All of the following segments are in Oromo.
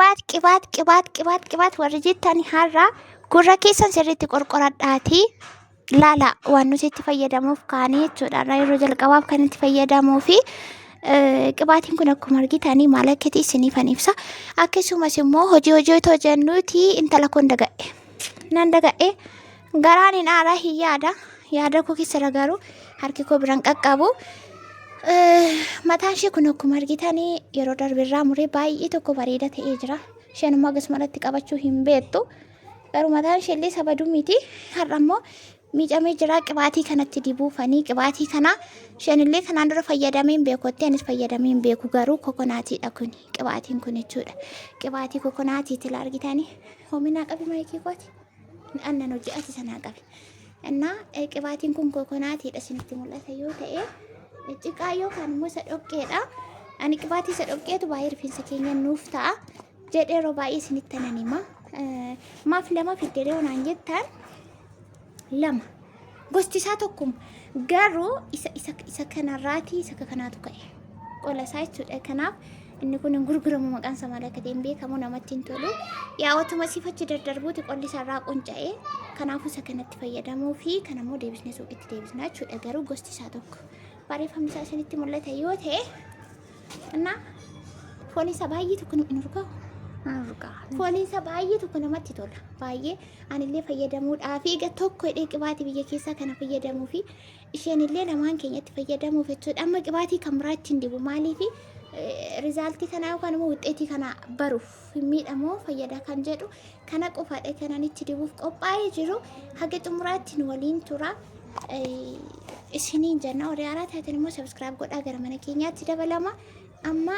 Qibaat qibaat qibaat qibaat qibaat warri jettan har'a gurra keessan sirriitti qorqoradhaatii laala waan nuti itti fayyadamuuf kaanii jechuudha. Har'a yeroo jalqabaaf kan itti fayyadamuu fi qibaatiin kun akkuma argitanii maal akka ta'e isiniifan ibsa. Akkasumas immoo hojii hojii otoo jennuuti intala koon daga'e. Nan daga'e garaan hin aaraa hin yaada. Yaada koo keessarra garuu harki koo biraan qaqqabu. Mataan ishee kun akkuma argitanii yeroo darbe irraa muree baay'ee tokko bareeda ta'ee jira. Isheen immoo akkasuma irratti qabachuu hin beektu. Garuu mataan ishee illee sabaduu miti. Har'a immoo miicamee jira qibaatii kanatti dibuufanii qibaatii kana isheen illee kanaan dura fayyadamee hin beeku anis fayyadamee hin beeku garuu kokonaatiidha kun qibaatiin kun jechuudha. Qibaatii kokonaatiiti la argitanii hoominaa qabi maayikii kooti. Annan hojii ati sanaa qabi. Innaa qibaatiin kun kokonaatiidha isinitti mul'ata yoo ta'e ciqaa yookaan immoo isa dhoqqeedha. Ani qibaatii isa dhoqqeetu baay'ee rifeensa keenya nuuf ta'a jedhee yeroo baay'ee isinitti nan hima. Maaf lama fidde yoo naan jettan lama gosti isaa tokkuma garuu isa isa isa kanarraatii isa kanaatu ka'e qola isaa jechuudha. Kanaaf inni kun hin gurguramu maqaan isaa maal akka ta'e hin beekamu namatti hin tolu. Yaa otuma siif achi daddarbuuti qolli isaa irraa qunca'e kanaafuu isa kanatti fayyadamuu fi kan ammoo deebisnee suuqitti deebisna jechuudha. Garuu gosti isaa tokko barreeffamni isaa isinitti mul'ata yoo ta'e innaa fooliin isaa baay'ee tokko hin urgaa'u. Fooliin isaa baay'ee tokko namatti tola. Baay'ee anillee fayyadamuudhaaf egaa tokko hidhee qibaatii biyya keessaa kana fayyadamuu fi isheen illee lamaan keenyatti fayyadamuuf jechuudha. Amma qibaatii kan biraa ittiin dibu maaliif resultii kanaa yookaan immoo wuxxeetii kana baruuf hin miidhamoo fayyada kan jedhu kana qofaadha kanan itti dibuuf qophaa'ee jiru. Haga xumuraatti nu waliin tura. Isiniin jenna warri haaraa taatan immoo subscribe godhaa gara mana keenyaatti dabalama. Amma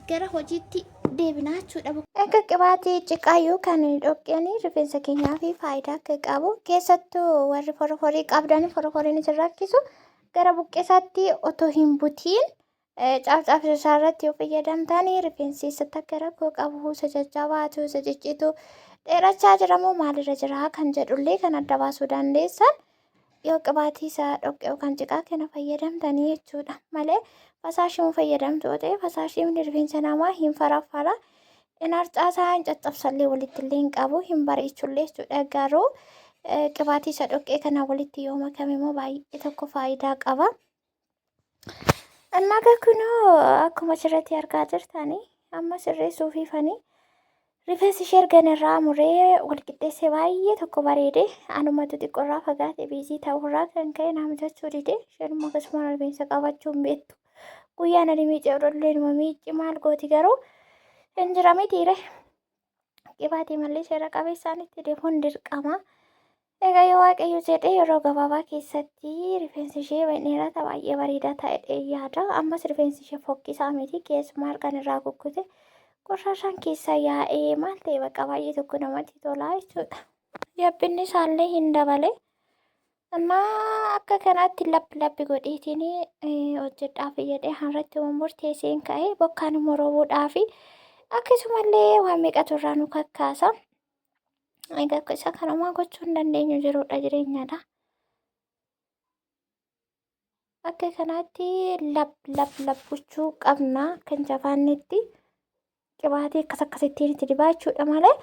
gara hojiitti deebinaa jechuudha. Akka qibaatii ciqaa yookaan dhoqqeen rifeensa keenyaa fi faayidaa akka qabu keessattuu warri forforii qabdan forforiin isin rakkisu gara buqqeessaatti otoo hin butiin caaf isaa irratti yoo fayyadamtan rifeensi isatti akka rakkoo qabu isa jajjabaatu isa ciccitu dheerachaa jira moo maalirra jira kan jedhullee kan adda baasuu dandeessan yoo qibaatii isaa dhoqqee yookaan ciqaa kana fayyadamtanii jechuudha malee fasaashii fayyadamtu yoo ta'e fasaashiin rifeensa namaa hin faraffara hin harcaasaa hin caccabsallee walitti illee hin qabu hin bareechullee jechuudha garuu qibaatii isa dhoqqee kana walitti yoo makame immoo baay'ee tokko faayidaa qaba. Naga kunoo akkuma asirratti argaa jirtanii amma sirreessuufifanii rifeensi ishee ergan irraa muree wal qixxeessee baay'ee tokko bareede anumatu xiqqoorraa fagaate busy ta'urraa kan ka'e naa mijachuu dide isheen immoo akkasuma rifeensa qabachuu hin beektu. Guyyaan ani miicee odollee numa miicci maal gooti garuu hin jira mitiire. Qibaatii malee seera qabeessaan itti deemuun dirqama. Egaa yoo Waaqayyo jedhee yeroo gabaabaa keessatti rifeensi ishee dheerata baay'ee bareedaa ta'e yaada. Ammas rifeensi ishee fokkisaa miti keessumaa harkaan irraa kukkute qoraashaan keessa yaa'ee maal ta'e bakka baay'ee tokko namatti tola jechuudha. Yabbinni isaallee hin dabale. Amma akka kanaatti lappi lappi godheetiin hojjedhaaf jedhee har'atti murteesseen ka'e bokkaan immoo roobuudhaaf akkasumallee waan meeqatu irraa nu kakkaasa. Egaa akka isa kanumaa gochuu hin dandeenyu jirudha jireenyadha. Akka kanaatti lap lap lap gochuu qabna kan jabaannetti qibaatii akkas akkasittiin itti dibaa jechuudha malee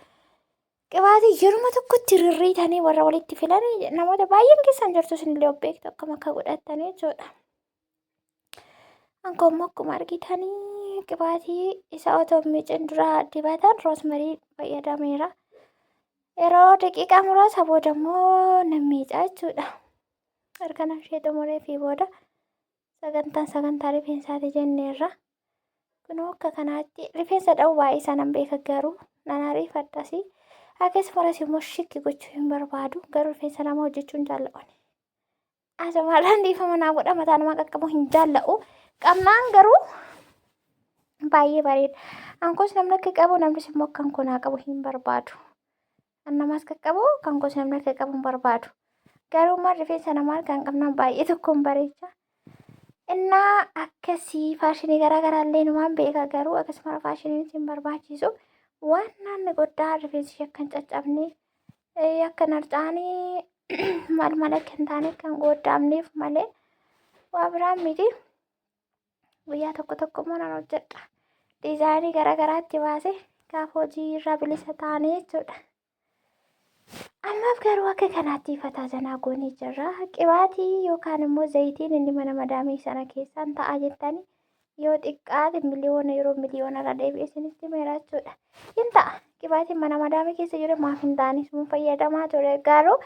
qibaatii yeruma tokkotti rirriitanii warra walitti filan namoota baay'een keessan jirtu isinillee of beektu akkam akka godhattanii jechuudha. Anko immoo akkuma argitanii qibaatii isa otoo miicin dura dibatan rosemary fayyadameera. Yeroo daqiiqaa muraasa booda immoo nan miicaa jechuudha. Erga ishee xumuree fi booda sagantaan sagantaa rifeensaati jenneerra. Kunoo akka kanaatti rifeensa dha'uu baay'ee isaa nan beeka garuu nan ariifadhasi. Akkasumas immoo shikki gochuu hin barbaadu garuu rifeensa namaa hojjechuu hin jaalladhu. Asumarraan dhiifama naa godha mataa namaa qaqqabuu hin jaalladhu. Qabnaan garuu baay'ee bareeda. Ankoos namni akka qabu namnis immoo akkan konaa qabu hin barbaadu. Kan namaas qaqqabu kan koos namni akka qabu hin barbaadu. Garuu maal rifeensa namaa kan qabnaan baay'ee tokko hin bareecha. Innaa akkasii faashinii garaa garaa illee numaan beeka garuu akkasuma faashiniin hin barbaachisu. Waan naanni goddaa rifeensi ishee akka hin caccabne akka hin harcaane maal maal akka hin taane akka hin goddaamneef malee waa biraan miti. Guyyaa tokko tokko immoo nan hojjedha. Designii garaa garaatti baase Gaafa hojii irraa bilisa taane jechuudha. Ammaaf garuu akka kanaatti fataa zanaa goonee jirra. Qibaatii yookaan immoo zayitiin inni mana madaamii sana keessaan ta'a jettanii yoo xiqqaate miliyoona yeroo miliyoona irra deebi'ee isinitti himeera jechuudha. Hin ta'a. Qibaatiin mana madaamii keessa jiru maaf hin taane sun fayyadamaa ture. Garuu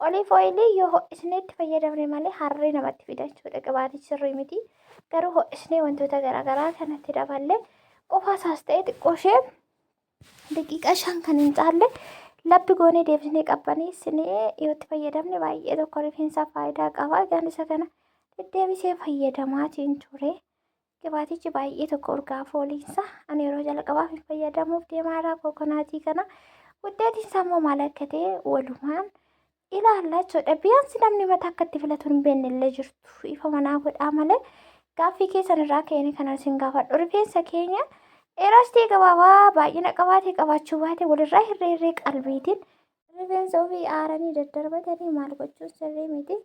oliif ooyilii yoo ho'isnee itti fayyadamne malee harree namatti fida jechuudha. Qibaatii sirrii miti. Garuu ho'isnee wantoota garaagaraa kanatti daballee qofa isaas ta'e xiqqoo ishee daqiiqaa 5 kan hin caalle labbi goonee deebisnee qabbaneessinee yoo itti fayyadamne baay'ee tokko rifeensaaf faayidaa qaba. Egaan isa kana deddeebisee fayyadamaatiin ture. Qibaatichi baay'ee tokko urgaa fooliinsa. Ani yeroo jalqabaaf hin fayyadamuuf deemaa irraa kookonaatii kana. Wuxxeetiin isaa immoo maal akka ta'e walumaan ilaalla jechuudha. Biyaansi namni mataa akka itti filatu hin beekne illee jirtu. Ifa manaa godhaa malee gaaffii keessan irraa ka'een kanan isin gaafadhu. Rifeensa keenya dheeraas ta'e gabaabaa baay'ina qabaatee qabaachuu baate walirraa hirree hirree qalbiitiin rifeensa ofii aaranii daddarbatanii maal gochuun sirrii miti.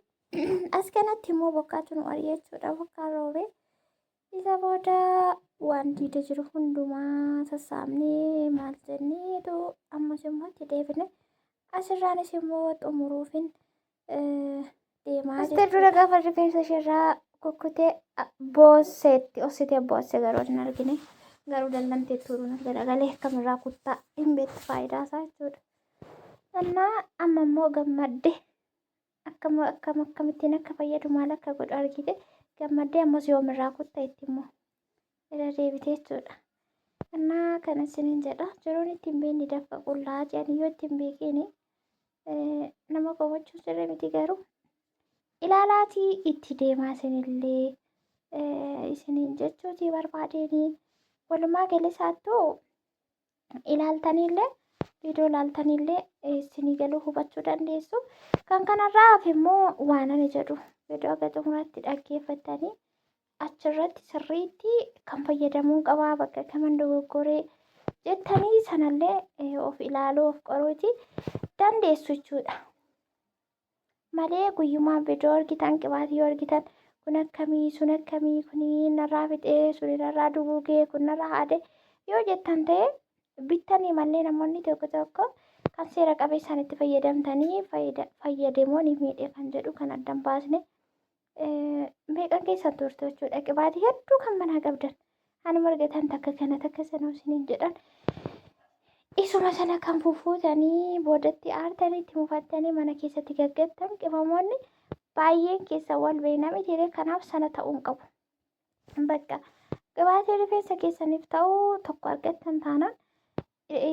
As kanatti immoo bokkaatu nu ari'e jechuudha. Bokkaan roobee isa booda waan diida jiru hundumaa sassaabnee maal jenneetu ammas immoo itti deebine. Asirraanis immoo xumuruufin deemaa jechuudha. Dura gaafa rifeensa isheerraa kukkutee boosseetti ossitee boosse garuu hin argine. Garuu dallantee turuun as garagalee akkamirraa kuttaa hin beektu faayidaa isaa jechuudha. Innaa amma immoo gammadde akkam akkam akkamittiin akka fayyadu maal akka godhu argite gammaddee ammas yoomirraa kutta itti immoo irra deebite jechuudha. Innaa kana isiniin jedha jiruun ittiin beekni dafqa qullaa jedhanii yoo ittiin beekiin nama komachuun sirrii miti garuu ilaalaatii itti deemaa isinillee isiniin jechuutii barbaadeenii walumaa galisaattuu ilaaltaniillee viidiyoo ilaaltaniillee isinii galuu hubachuu dandeessu. Kan kanarraa hafe immoo waan ani jedhu viidiyoo haga xumuraatti dhaggeeffattanii achirratti sirriitti kan fayyadamuu qabaa bakka kaman dogoggoree jettanii sanallee of ilaaluu of qoruuti dandeessu jechuudha. Malee guyyumaan viidiyoo argitan qibaatii yoo argitan kun akkamii sun akkamii kun narraa fixee sun narraa duguugee kun narraa haade yoo jettan ta'e bittanii malee namoonni tokko tokko kan seera qabeessaan itti fayyadamtanii fayyadamoo ni miidhe kan jedhu kan addan baasne meeqan keessan turte jechuudha. Qibaatii hedduu kan manaa qabdan anuma argatan takka kana takka sana isiniin jedhan isuma sana kan fufuutanii boodatti aartanii itti mufattanii mana keessatti gaggattan qimamoonni baay'een keessa wal beekna miti kanaaf sana ta'uu hin qabu. Bakka qibaatii rifeensa keessaniif ta'u tokko argattan taanaan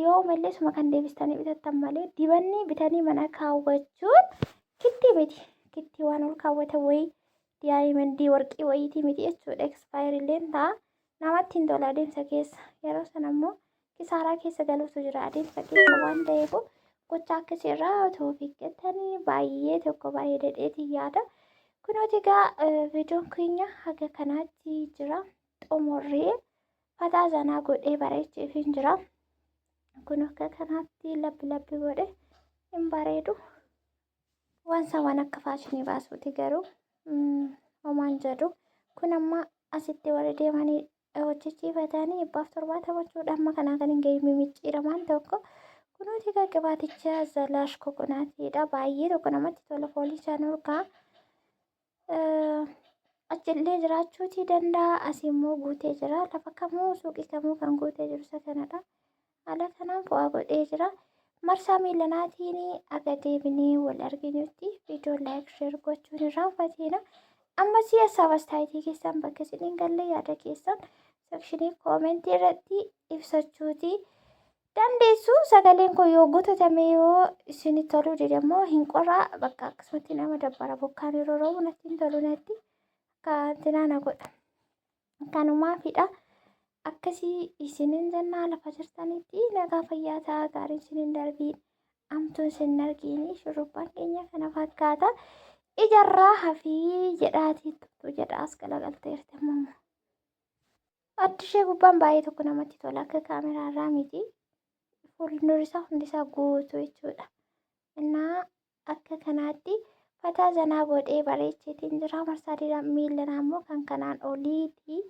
yoo umallee suma kan deebistanii bitattan malee dibanni bitanii mana kaawwachuun kittii miti. Kittii waan ol kaawwatan wayii diyaayimandii warqii wayiitii miti jechuudha. Expire illee ta'a. Namatti hin tola adeemsa keessa. Yeroo sana immoo kisaaraa keessa galuutu jira adeemsa keessa waan ta'eef gocha akkasiirraa otoo of eeggatanii baay'ee tokko baay'ee dhedheetiin yaada. Kunooti egaa viidiyoon keenya haga kanaatti jira. Xumurree fataa zanaa godhee bareecheefin jira. Kun akka kanaatti labbi labbi godhe hin bareedu. Waan isaa waan akka faashinii baasuuti garuu homaan jedhu. Kun amma asitti warri deemanii hojjechiifatanii 170 jechuudha. Amma kanaa kan hin gahin mimicciiramaan tokko. Kunuuti egaa qibaaticha zalaash kokonaatiidha. Baay'ee tokko namatti tola foolii isaan urgaa. Achillee jiraachuutii danda'a. Asii immoo guutee jira. Lafa kamuu suuqii kamuu kan guutee jiru isa kanadha. Haala kanaan bu'aa godhee jira. Marsaa miilanaatiin aga deebinee wal arginutti viidiyoo laayik sheer gochuun irraanfatiina. Ammas hassaab astaayitii keessan bakka isin hin galle yaada keessan sekshinii koomentii irratti ibsachuuti dandeessu. Sagaleen koo yoo guutatame yoo isin toluu dide immoo hin qoraa bakka akkasumatti nama dabbara bokkaan yeroo roobu natti hin tolu natti akka intinaa na godha. Kanumaafidha. Akkasii isinin jennaa lafa jirtanitti nagaa fayyaa ta'aa gaariin isinin darbiin amtuun isin argiin shurrubbaan keenya kana fakkaata. Ijarraa hafii jedhaatii tuttuu jedha as galagalteerti ammoo. Addi ishee gubbaan baay'ee tokko namatti tola akka kaameraa irraa miti. Fuuldurri isaa hundi isaa guutuu jechuudha. Innaa akka kanaatti fataa zanaa godhee bareecheetiin jira. Marsaa miilanaa immoo kan kanaan oliiti.